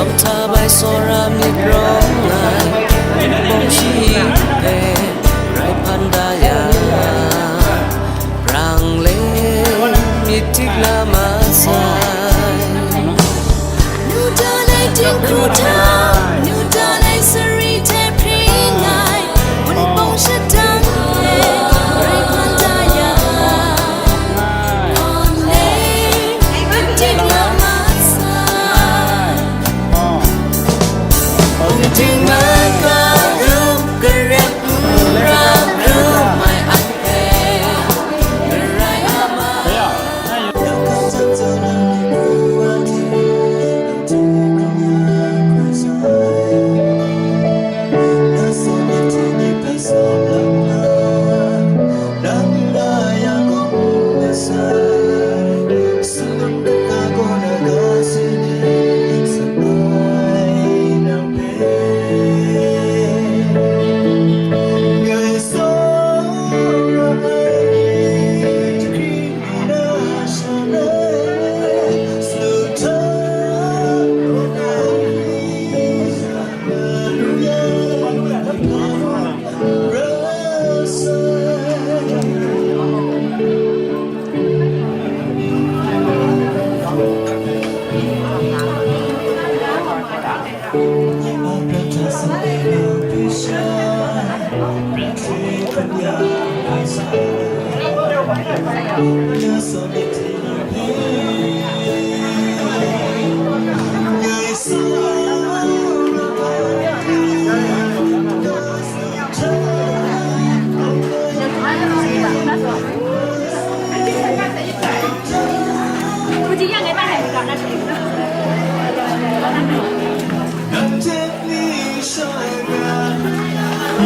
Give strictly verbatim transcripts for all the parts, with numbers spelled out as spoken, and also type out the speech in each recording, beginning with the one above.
Hta bai tsawra myit rawng ai, nbawng shi hpe rai hpan da ya, rang le myit tik la ma sai. Nu dan ai dinghku hta, nu dan ai sari hte hpring ai, wunpawng shadang hpe rai hpan da ya, rang le myit tik la ma sai. Ting man ka rum, karep n ra rum ai anhte, rai a ma.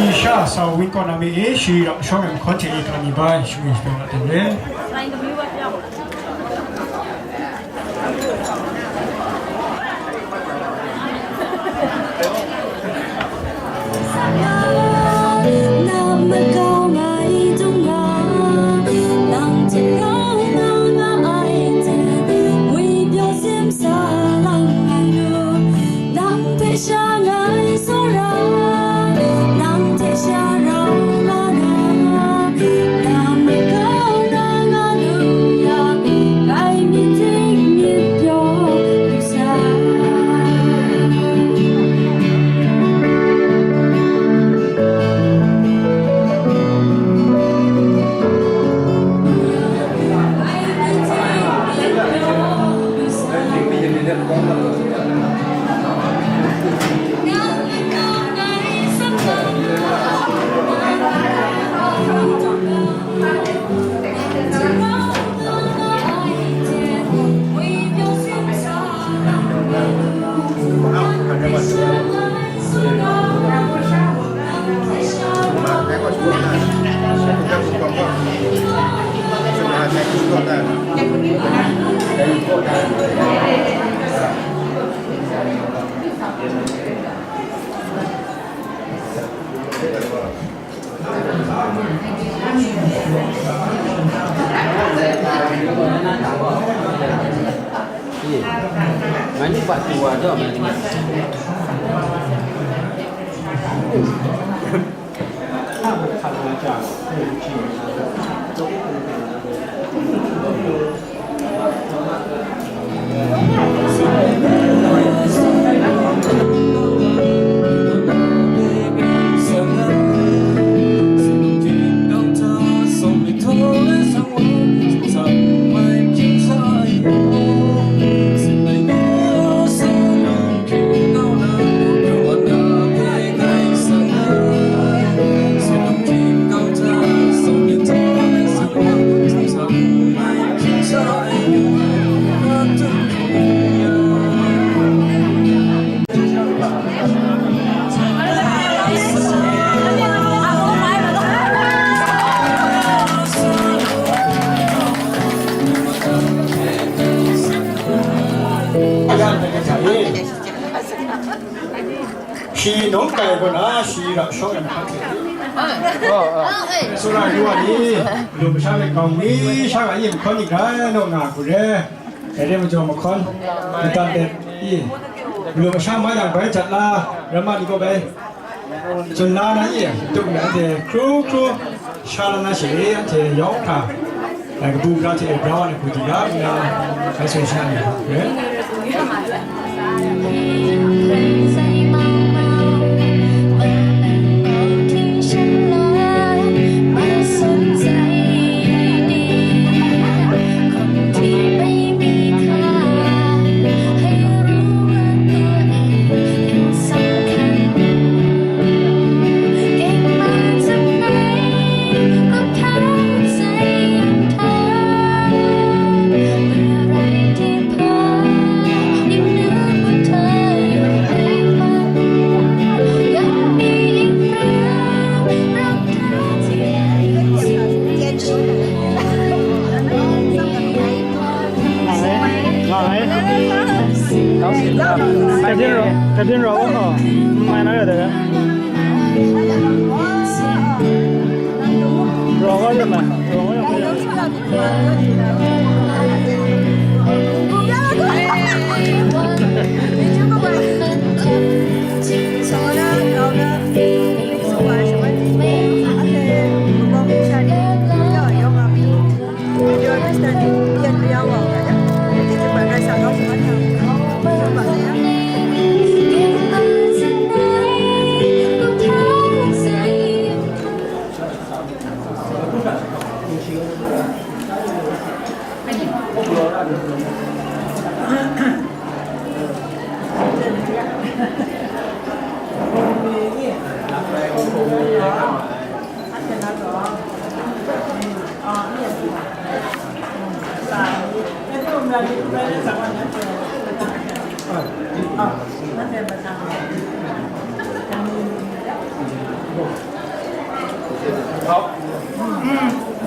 Isha sau win kaw na mi e, shi rak shawng ai mahkawn hte e hkra mi bai, shi mi shi bai wa teng le. Iya. Ngan ni bak tua dah main ni. Shi nung kai gaw na, shi ra shawng ai mahkra hte. Sura yu wa ni, lu masha myit kau ni, sha ga yin hkawn ning rai naw nga hku re. Dai re majaw mahkawn, matan de, i. Mung masha ma yang bai jat la, ramma ni gaw bai tsun la na ye, tuk na de, kru kru, sha la na she, anhte yawng hkra, eh, kabu gara hte brau ai hku di ga, nna, bai tsun sha ni, eh? Nga ai. Ka byin rawt, ka byin rawt u gaw, n mai na rai de. Rawt kau de ma, rawt kau de ma.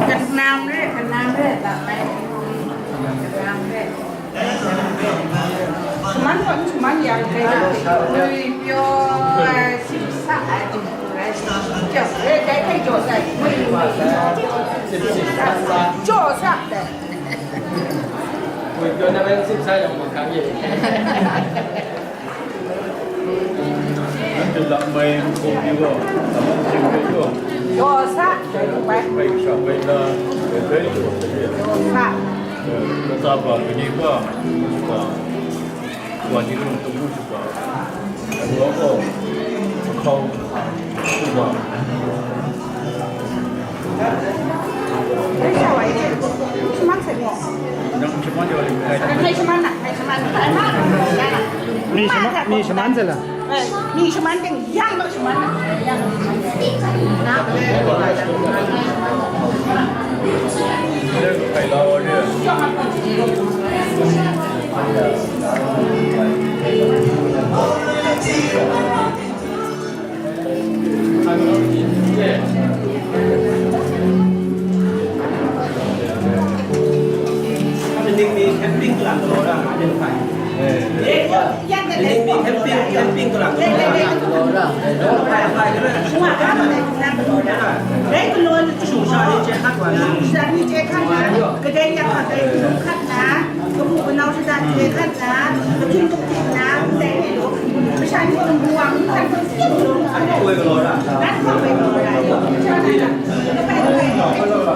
Kanam re, kanam re, tak mai. Kanam re. Shaman gaw n shaman yang, dai hte ngwi pyaw ai, sim sa ai, jaw, dai hpe jaw sa ai, ngwi, ngwi, jaw sa ai. Ngwi pyaw na bai sim sa yang, ma hkang ye. Nanhte lam mai n hkawm ni gaw, lam n hkying hpe gaw, jaw sa, dai hpe bai. Bai sha bai la, bai bai jaw sa ye. Jaw sa. Kata ba, kani ba, ba, wa ni rung tu bu shuga, wa gaw, hkau shuga. Nang shaman de wa le, ngai shaman. Ngai shaman na, ngai shaman na. Ni shaman, ni shaman se la. Ni shaman ting yang lo shaman. Ning mi camping kalang galaw ra nga, ning hpai. Ning mi camping, camping kalang galaw ra. Hpai, hpai, galaw ra. Shung sha ni chye hkat wa na. Shung sha ni chye hkat na. Kadai yang hkat, kadai yang hkat na. Kabu kanau shada chye hkat na. Kahtum tuk tik na. Dai ni lo. Masha ni mung wa, mung hkat, mung hkat. Galaw ra. Galaw ra.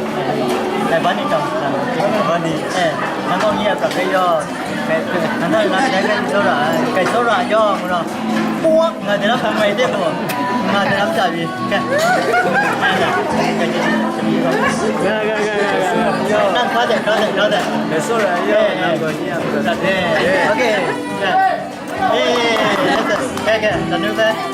Dai ban ni tawn, dai ban ni, eh, nang gaw nye a prat hpe yaw, nang gaw nang dai hpe n tsawra ai, kai tsawra ai yawng gaw, puwak nga de na hpang mai de gaw, nga de na mata pyi, kai. Ga, ga, ga, ga, ga. Nang hkra de, hkra de, hkra de. Kai tsawra ai yawng, nang gaw nye a prat. Eh, okay. Eh, eh, eh, eh, eh, eh, eh, eh.